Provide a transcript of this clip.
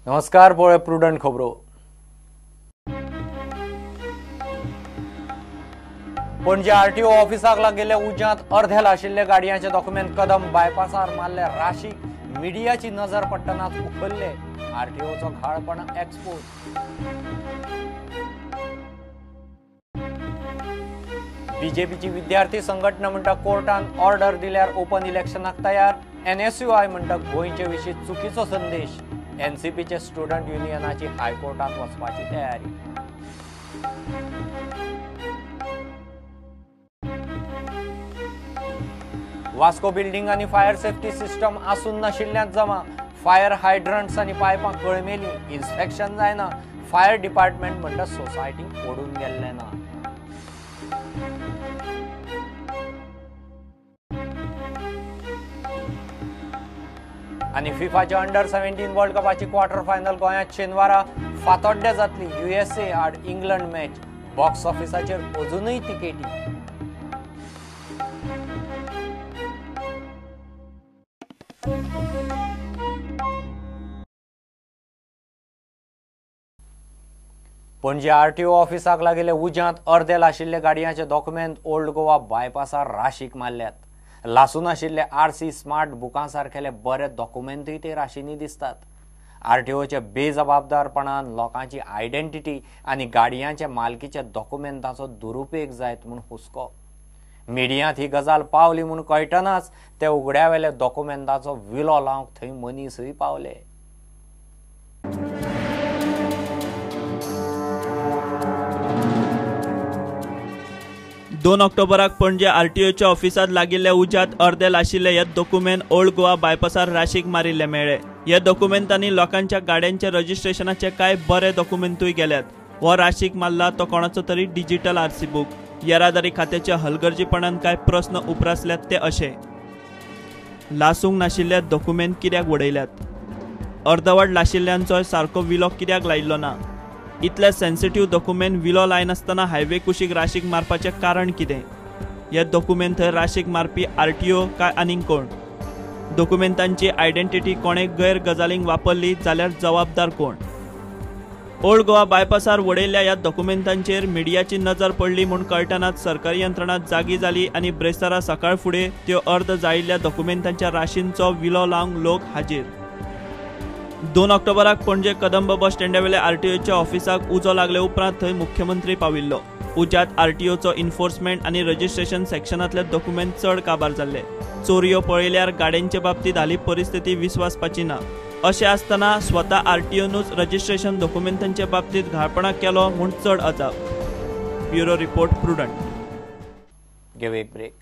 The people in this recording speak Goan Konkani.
नमस्कार, पळय प्रुडंट खबरो. पणजे आरटीओ ऑफिसाक लागिल्ल्या उज्यांत अर्धे लाशिल्ले गाडयांचे डॉक्युमेंट कदम बायपासार मारले राशीक. मिडियाची नजर पडटनाच उखल्ले. आरटीओचो घाळपण एक्सपोज. बीजेपीची विद्यार्थी संघटना म्हणटा कोर्टान ऑर्डर दिल्यार ओपन इलेक्शनाक तयार. एनएसयूआय म्हणटा गोंयचे विशीं चुकीचो संदेश. एनसीपीचे स्टुडंट युनियनाची हायकोर्टात वचपाची तयारी. वास्को बिल्डिंग आनी फायर सेफ्टी सिस्टम आसून नाशिल्ल्यान जमा. फायर हायड्रंट्स आनी पायपां कळमेली. इन्स्पेक्शन जायना. फायर डिपार्टमेंट म्हणटा सोसायटीक पडून गेल्लें ना. आनी फिफाच्या अंडर 17 वर्ल्ड कपाची क्वॉर्टर फायनल गोंयांत शेनवारा फातोड्ड्या जातली. युएसए आड इंग्लंड मॅच. बॉक्स ऑफिसाचेर अजूनय तिकेटी. पणजे आरटीओ ऑफिसाक लागिल्ले उज्यांत अर्दे लाशिल्ले गाडयांचे डॉक्युमेंट ओल्ड गोवा बायपासार राशीक मारल्यात. लासून आशिल्ले आरसी स्मार्ट बुकां सारकेले बरे डॉक्युमेंटूय ते राशींनी दिसतात. आरटीओच्या बेजबाबदारपणान लोकांची आयडेंटिटी आनी गाडयांच्या मालकीच्या डॉक्युमेंटाचो दुरुपेग जायत म्हूण हुस्को. मिडियांत ही गजाल पावली म्हूण कळटनाच ते उगड्यावेले डॉक्युमेंटाचो विलो लावंक थंय मनीसूय पावले. दोन ऑक्टोबराक पणजे आरटीओच्या ऑफिसांत लागिल्ल्या उज्यांत अर्दे लाशिल्ले हे डॉक्युमेंट ओल्ड गोवा बायपासार राशीक मारिल्ले मेळ्ळे. हे डॉक्युमेंटांनी लोकांच्या गाड्यांच्या रजिस्ट्रेशनाचे कांय बरे डॉक्युमेंटूय गेल्यात. हो राशीक मारला तो कोणाचो तरी डिजिटल आरसी बूक. येरादारी खात्याच्या हलगर्जीपणान कांय प्रस्न उप्रासल्यात ते अशे: लासूंक नाशिल्ले डॉक्युमेंट कित्याक वडयल्यात? अर्दवट लाशिल्ल्यांचोय सारको विलो कित्याक लायिल्लो ना? इतले सेन्सिटीव डॉक्युमेंट विलो लायनासतना हायवे कुशीक राशीक मारपाचें कारण कितें? हे डॉक्युमेंट थंय राशीक मारपी आरटीओ काय आनीक कोण? डॉक्युमेंटांची आयडेंटिटी कोणे गैर गजालींक वापरली जाल्यार जबाबदार कोण? ओल्ड गोवा बायपासार वडयल्ल्या ह्या डॉक्युमेंटांचेर मिडियाची नजर पडली म्हूण कळटनाच सरकारी यंत्रणा जागी जाली आनी ब्रेस्तारा सकाळ फुडें त्यो अर्द जायिल्ल्या डॉक्युमेंटांच्या राशींचो विलो लावंक लोक हाजीर. 2 ऑक्टोबराक पणजे कदंब बस स्टँडावेल्या आरटीओच्या ऑफिसाक उजो लागले उपरांत थंय मुख्यमंत्री पाविल्लो. उज्यांत आरटीओचो इन्फोर्समेंट आनी रजिस्ट्रेशन सेक्शनांतले डॉक्युमेंट चड काबार जाल्ले. चोरयो पळयल्यार गाड्यांचे बाबतींत हाली परिस्थिती विस्वासपाची ना. अशें आसतना स्वता आरटीओनूच रजिस्ट्रेशन डॉक्युमेंटांचे बाबतींत घाळपणा केलो म्हूण चड अजाप. Bureau report, Prudent. घेवया एक ब्रेक.